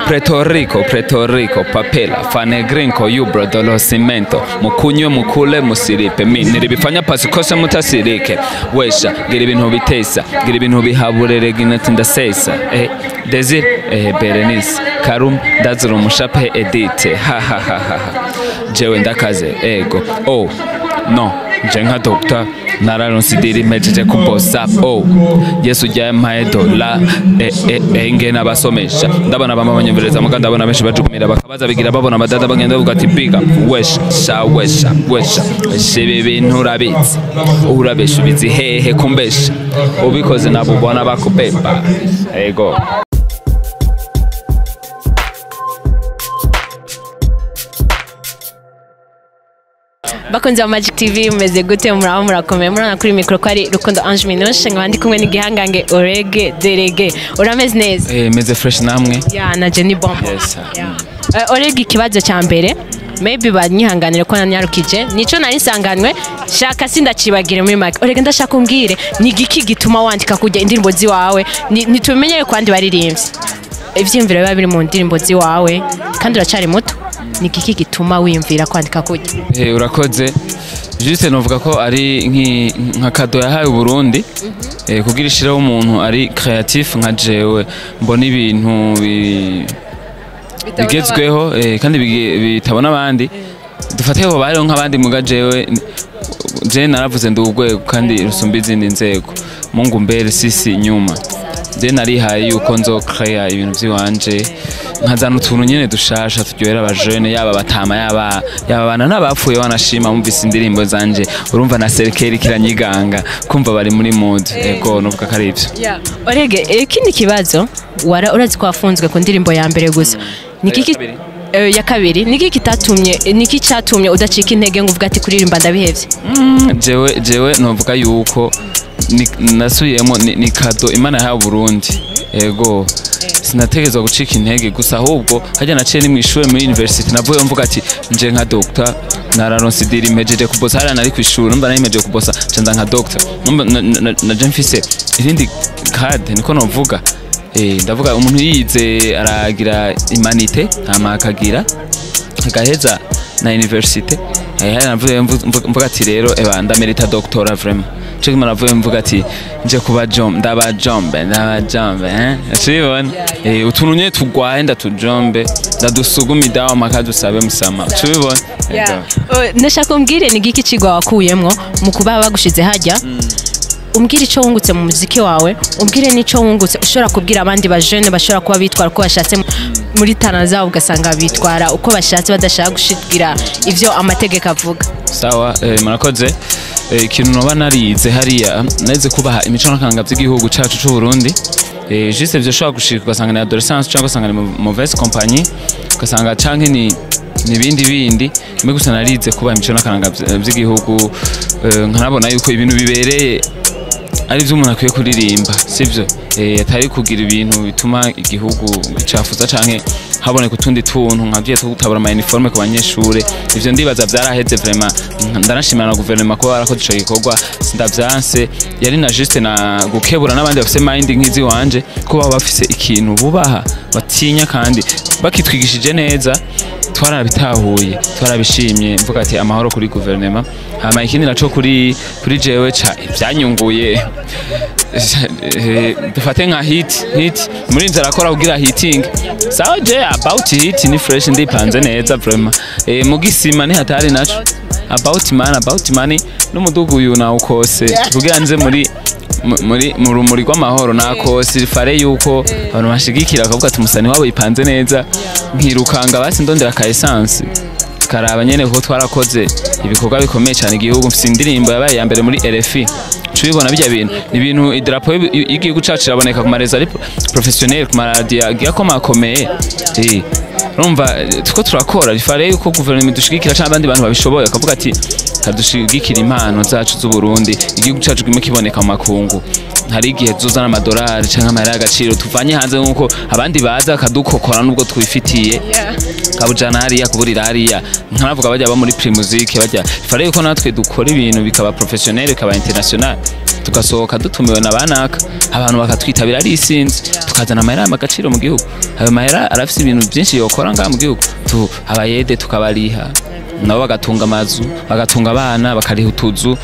Puerto Rico, Puerto Rico, papela, fane grinko, yubro, dolo cimento, mukunywe mukule musiripe, mi niribifanya pasikose mutasirike, wesha, gira ibintu bitesa, gira ibintu bihaburere ginati ndasesa, Desir, Berenice, Karum, Dazuru mushape Edite, ha ha ha ha ha, jewe ndakaze, ego, oh, no, nje nka doctor, nararonse idiri mpejeje kubosa, oh, Yesu yampaye dola, nge nabasomesha, ndabona bamwe banyumviriza muga ndabona benshi bajugumira bakabaza bigira babona abadada bagenda bavuga ati biga, wesha, sha wesha, wesha, wesha ibi bintu urabitse, urabesha ubizi hehe kumbesha, ubikoze nabo ubona bakubeba, ego. Bakunzi ba Magic TV mumeze gute, muraho murakomeye, murabona kuri mikoro ko ari Rukundo Ange Minouche, nkaba ndi kumwe n'igihangange Orege Derege. Urameze neza? Meze fresh namwe? Ya, na Jenny Bombo. Yes. Yeah. Orege, ikibazo cya mbere, maybe banyihanganire ko nanyarukije, nico nari nsanganwe, shaka sindacibagire muri mic. Orege, ndashaka umbwire ni igiki gituma wandika kujya indirimbo ziwawe, nitumenyere kwandi baririmbyi. Ivyiyumviro biba biri mu ndirimbo ziwawe kandi uracari muto. Ni igiki gituma wiyumvira kwandika kujya? Urakoze. Juste novuga ko ari nka kado yahaye Burundi, kugira ishireho umuntu ari creatif nka jewe, mbona ibintu bigezweho, kandi bitabona abandi. Dufate ko bariho nk'abandi muga jewe, je naravuze ndi urwego kandi rusumba izindi nzego. Mungu mbere sisi nyuma. Je narihaye yuko nzo crea ibintu vyiwanje, nkazana utuntu nyene dushasha turyohera abajene, yaba batama, yaba abana n'abapfuye wanashima mumvise indirimbo zanje, urumva na serikeri kiranyiganga kumva bari muri mood. Ego, novuga ko ari ivyo. Orege, ikindi kibazo, urazi ko wafunzwe ku ndirimbo ya mbere gusa. Niki ya kabiri, niki kitatumye, niki cyatumye udacika intege ngo uvuga ati kuririmba ndabihevye? Jewe novuga yuko nasubiyemo ni kado Imana yahaye Burundi. Ego, sinategerezwa gucika intege gusa, ahubwo hajya naciye ni mw'ishure muri university, navuye mvuga ati nje nka doctor nararonse idiri mpejeje kubosa, hariya nari kw'ishure numva nari mpejeje kubosa, nca nza nka doctor, numva naje mfise irindi card, niko novuga. Ndavuga umuntu yize aragira humanité hama akagira agaheza na université. Hariya navuye mvuga ati rero eba ndamerita doctorat vraiment. Cyo kimwe navuye mvuga ati nje kuba jombe, ndaba jombe, ndaba jombe, Ashibona? Utuntu nye tugwaye ndatujombe, ndadusuguma idawa makadusabe musama. Ashibona? Ndashaka umbwire ni giki cigwa wakuyemwo mu kuba bagushize hajya? Umbwire ico wungutse mu muziki wawe, umbwire nico wungutse ushobora kubwira abandi ba jeune bashobora kuba bitwara uko bashatse muri tana zabo, ugasanga bitwara uko bashatse badashaka gushigira ivyo amategeko avuga. Sawa, murakoze. Ikintu noba narize hariya, narize kubaha imico n'akaranga by'igihugu cacu c'u Burundi. Juste ivyo ushobora gushika ugasanga ni adolescence cyangwa ugasanga ni mauvaise compagnie, ugasanga canke ni nibindi bindi. Mbe gusa narize kubaha imico n'akaranga by'igihugu, nkanabona yuko ibintu bibereye ari byo umuntu akwiye kuririmba, sivyo? Atari kugira ibintu bituma igihugu gicafuza canke haboneka utundi tuntu nka byo gutabura ama uniforme ku banyeshure. Ivyo ndibaza vyaraheze vraiment. Ndanashimira na gouvernement ko barakoze ico gikorwa, sindavyanse, yari na juste na gukebura n'abandi bafise mind nk'izi wanje, ko baba bafise ikintu bubaha batinya kandi bakitwigishije neza, twarabitahuye, twarabishimye. Mvuga ati amahoro kuri gouvernement. Hama ikindi naco kuri jewe ca byanyunguye, dufate nka hit muri nzara akora kugira hiting. Sawa, je about hit ni fresh, ndipanze neza vraiment. Mugisima ni hatari naco about man, about money n'umudugu uyu na ukose kugira nze muri mu rumuri rw'amahoro nakose fare yuko abantu bashigikira bakavuga ati umusani wabo yipanze neza, nkirukanga basi ndondera ka essence karaba nyene, kuko twarakoze ibikorwa bikomeye cyane igihugu. Mfise indirimbo yabaye ya mbere muri RFI, tubibona bijya bintu ni ibintu idarapo y'igihugu cacu iraboneka ku marezo ari professionnel, ku maradiyo akomakomeye. Urumva tuko turakora rifare yuko guverinoma idushigikira cyangwa abandi bantu babishoboye bakavuga ati kadushigikira impano zacu z'u Burundi, igihugu cacu gime kiboneka mu makungu. Hari igihe tuzana amadolari canke amahera y'agaciro tuvanye hanze nkuko abandi baza bakadukokora nubwo twifitiye, kabujana hariya kuburira hariya. Nkanavuga bajya ba muri Primusic bajya fare yuko natwe dukora ibintu bikaba professionnel bikaba international. Tugasohoka dutumiwe na banaka, abantu bakatwitabira ari isinzi, tukazana amahera y'agaciro mu gihugu. Ayo mahera arafise ibintu byinshi yokora ngaha mu gihugu. Tu abayede tukabariha, nabo bagatunga amazu, bagatunga abana, bakariha utuzu,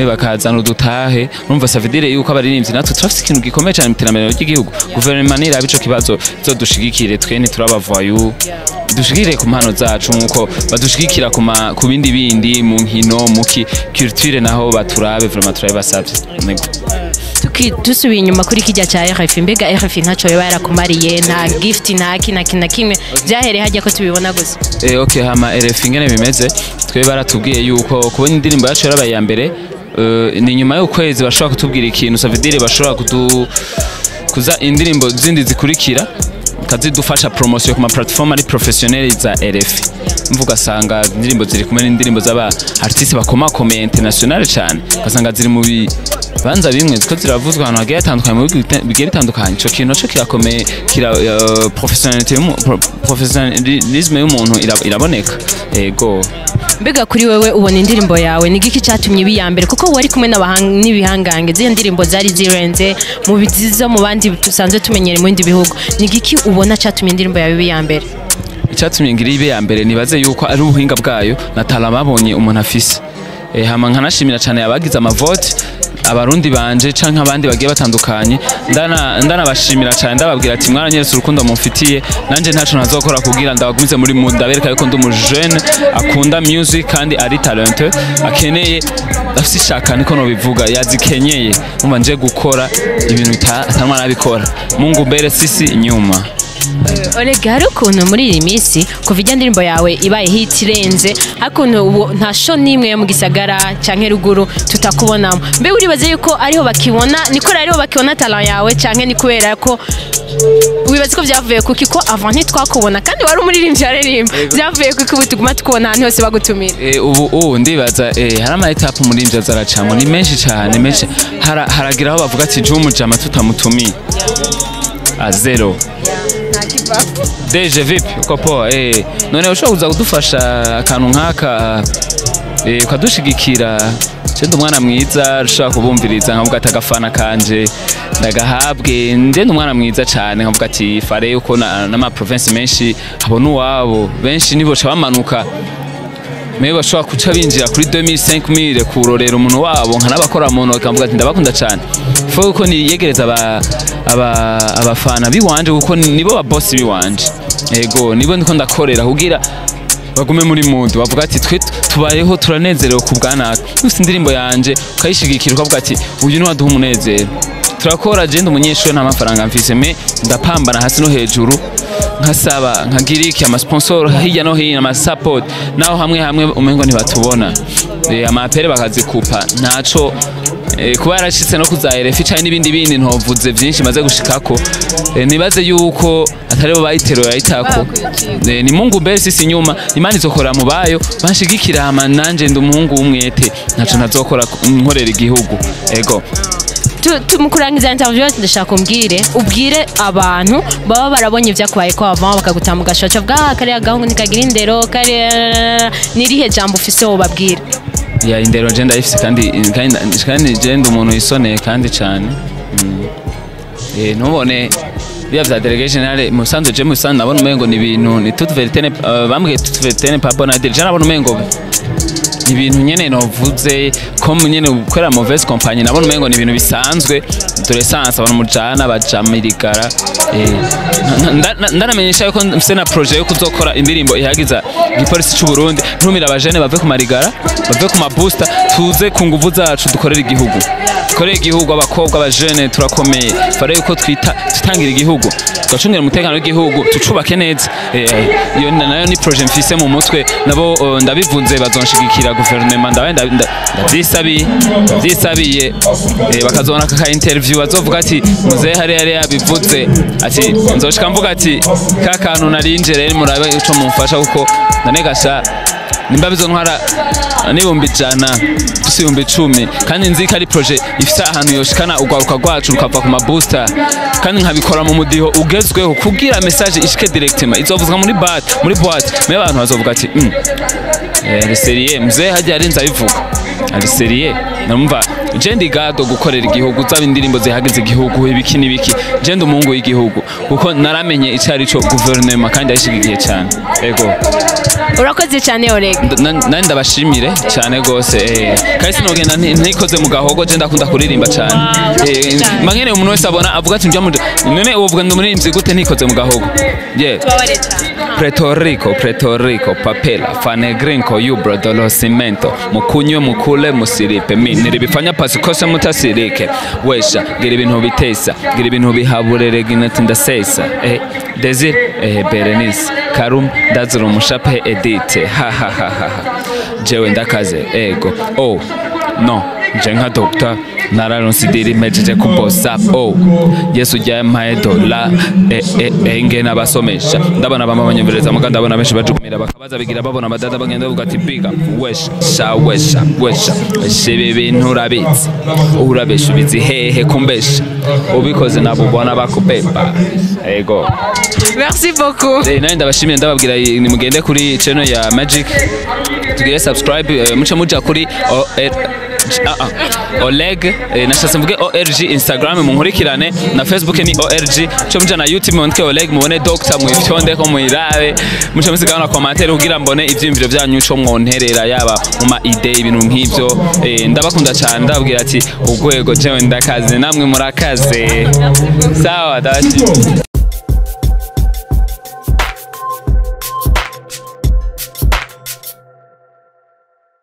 bakazana udutahe. Urumva, ça veut dire yuko abaririmbyi natwe turafise ikintu gikomeye cyane mu iterambere ry'igihugu. Guverinoma niraba ico kibazo, izodushigikire. Twe ntiturabavayu, dushigikire ku mpano zacu nkuko badushigikira ku bindi bindi, mu nkino, muki culture, naho baturabe. Vraiment turabibasavye. Nego. Dusubiye inyuma kuri kijya cya RFI, mbega RFI ntacyo yoba yarakumariye? Nta gift, nta ki na ki na kimwe, byahereye hajya ko tubibona gusa? Okay, hama RFI ingene bimeze, twe baratubwiye yuko kubona indirimbo yacu yarabaye iya mbere, ni nyuma y'ukwezi bashobora kutubwira ikintu. Ça veut dire bashobora kudu kuza indirimbo zindi zikurikira kazidufasha promotion ku ma platform ari professionnel za RFI. Mvuga asanga indirimbo ziri kumwe n'indirimbo z'aba artiste bakomakomeye international cyane, ugasanga ziri mu bibanza bimwe, ziko ziravuzwa ahantu hagiye hatandukanye mu bihugu bigiye bitandukanye. Ico kintu naco kirakomeye, kira professionnalisme y'umuntu iraboneka, ego. Mbega kuri wewe ubona indirimbo yawe ni giki cyatumye iba iya mbere? Kuko wari kumwe n'ibihangange, ziriya ndirimbo zari zirenze mu bizizo mu bandi dusanzwe tumenyere mu bindi bihugu. Ni giki ubona cyatumye indirimbo yawe iba iya mbere? Icyatumye ngira ibe ya mbere, nibaze yuko ari ubuhinga bwayo na talent babonye umuntu afise. Hama nkanashimira cyane abagize amavote, abarundi banje canke abandi bagiye batandukanye. Ndanabashimira cyane, ndababwira ati mwaranyeretse urukundo mumfitiye, nanje ntaco ntazokora kugira ndabagumize muri mu ndabereka yuko ndi umujene akunda music kandi ari talentueux, akeneye, afise ishaka, niko nobivuga, yazikenyeye. Umva, nje gukora ibintu atanwa nabikora. Mungu mbere, sisi inyuma. Orega, hari ukuntu muri iyi minsi kuva ijya ndirimbo yawe ibaye hit irenze, hari ukuntu ubu nta show n'imwe yo mu gisagara canke ruguru tutakubonamo. Mbe uribaze yuko ariho bakibona, niko ariho bakibona talent yawe, canke ni kubera ko wibaza ko byavuye kuki, ko avant ntitwakubona kandi wari umuririmbyi aririmba, byavuye kuki ubu tuguma tukubona ahantu hose bagutumira? Ubu ndibaza, hari ama étapes umuririmbyi azaracamo, ni menshi cyane, menshi. Haragira aho bavuga ati Jumu jama tutamutumiye a zéro. Deje, vipi, uko poa? None ushobora kuza kudufasha akantu nk'aka, ukadushigikira? Je ndi umwana mwiza, ushobora kubumviriza nkavuga ati agafana kanje ndagahabwe. Nje ndi umwana mwiza cyane, nkavuga ati fare yuko n'ama province menshi habona uwabo, benshi nibo ca bamanuka, mewe bashobora kuca binjira kuri 2000, 5000 kurorera umuntu wabo, nkanabakora mu ntoki, nkavuga ati ndabakunda cyane. Fo ko niyegereza aba abafana biwanje, kuko nibo ba boss biwanje. Ego, nibo ndiko ndakorera kugira bagume muri mood, bavuga ati twe tubayeho turanezerewe ku bwanaka. Ufite indirimbo yanje ukayishigikira, ukavuga ati uyu ni waduha umunezero. Turakora, je ndi umunyeshuri, nta mafaranga mfise, mais ndapambana hasi no hejuru, nkasaba, nkagira iki, ama sponsor hirya no hino, ama support, naho hamwe hamwe umengo ntibatubona. Amapere bakazikupa ntaco. Kuba yarashitse no kuza RFI canke n'ibindi bindi ntovuze vyinshi maze gushikako, nibaze yuko atari bo bayiteruye ayitako. Ni Mungu mbere, sisi nyuma. Imana izokora mu bayo banshigikira. Hama nanje ndi umuhungu w'umwete, ntaco ntazokora nkorera igihugu, ego. Mu kurangiza interview, ndashaka umbwire, ubwire abantu baba barabonye ibyakubaye ko bavamo bakagutamba ugashoca, bavuga ah kariya gahungu ntikagira indero, kariya, nirihe jambo ufise wobabwira? Ya, indero je ndayifise, kandi je ndi umuntu yisoneye kandi cyane. Ntubone biriya vya délégué général. Musanzwe je musanzwe nabona umengo ni ibintu, ni toute vérité bambwiye toute vérité n'est pas bonne à dire. Je nabona umengo ni ibintu nyene novuze ko nyene gukorera mauvaise compagnie, nabona umengo ni ibintu bisanzwe, dore sans abantu mujana bajamirigara. Ndanamenyesha yuko mfise na projet yo kuzokora indirimbo ihagiza igipolisi c'u Burundi, ntumira abajene bave ku marigara, bave ku mabusta, tuze ku nguvu zacu dukorere igihugu, dukorere igihugu. Abakobwa, abajene turakomeye, fare yuko twita tutangira igihugu, tugacungira umutekano w'igihugu, tucubake neza. Iyo nayo ni projet mfise mu mutwe. Nabo ndabivuze bazonshigikira guverinoma, ndabaye ndavyisabiye, ndavyisabiye, bakazobona aka interview, bazovuga ati muzehe hariya yari yabivuze, ati nzoshika mvuga ati ka kantu narinje rero murabe ico mumfasha, kuko ndanegasha nimba bizontwara n'ibihumbi 100 gusa, 10,000, kandi nzi ko ari projet ifise ahantu yoshikana urwaruka rwacu rukava ku mabusta, kandi nkabikora mu mudiho ugezweho kugira message ishike directement, izovuzwa muri boîte, mais abantu bazovuga ati ari sérieux mzee, hajya arinze abivuga, ari sérieux. Numva Je ndi gado gukorera igihugu, zaba indirimbo zihagize igihugu, ibiki n'ibiki. Je ndi umuhungu w'igihugu kuko naramenye icyo ari cyo guverinoma, kandi ndayishigikiye cyane. Ego. Urakoze cyane, Oleg. Nandi ndabashimire cyane gose, kandi sinogenda ntikoze mu gahogo. Je ndakunda kuririmba cyane. Mangene umuntu wese abona avuga ati njya mu none uvuga ndi umuririmbyi gute ntikoze mu gahogo? Yeah. Tubabare cyane. Puerto Rico, Puerto Rico, papela, fanegrinko, yubro, dolo, cimento, mukunywe, mukule, musiripe, mi nilibifanya pasikose mutasirike, wesha, gira ibintu bitesa, gira ibintu bihaburere ginati ndasesa, Desir, Berenice, Karum, Dazuru, Mushape, Edite, ha ha ha ha ha, jewe ndakaze, ego, oh, no, je nka doctor nararonse idiri mpejeje kubosa, oh Yesu ryampaye dola, ngena abasomesha, ndabona bamwe banyumviriza muga ndabona benshi bajugumira bakabaza bigira babona abadada bagenda bavuga ati biga wesha sha wesha wesha wesha, ibi bintu urabitse urabesha ubizi hehe kumbesha ubikoze nabo ubona bakubeba, ego. Merci beaucoup. Nawe ndabashimiye, ndababwira nimugende kuri channel ya Magic tugire subscribe, muce muja kuri O R G, Oleg, nashatse mvuge ORG Instagram munkurikirane, na Facebook ni ORG, muce muja na YouTube mwandike Oleg mubone Doctor mwifyonde ko mwirabe, muce musigaho na commentaire kugira mbone ivyiyumviro vyanyu ico mwonterera, yaba mu ma idée, ibintu nk'ivyo. Ndabakunda cyane, ndababwira ati urwego jewe ndakaze namwe murakaze, sawa, ndabashimiye.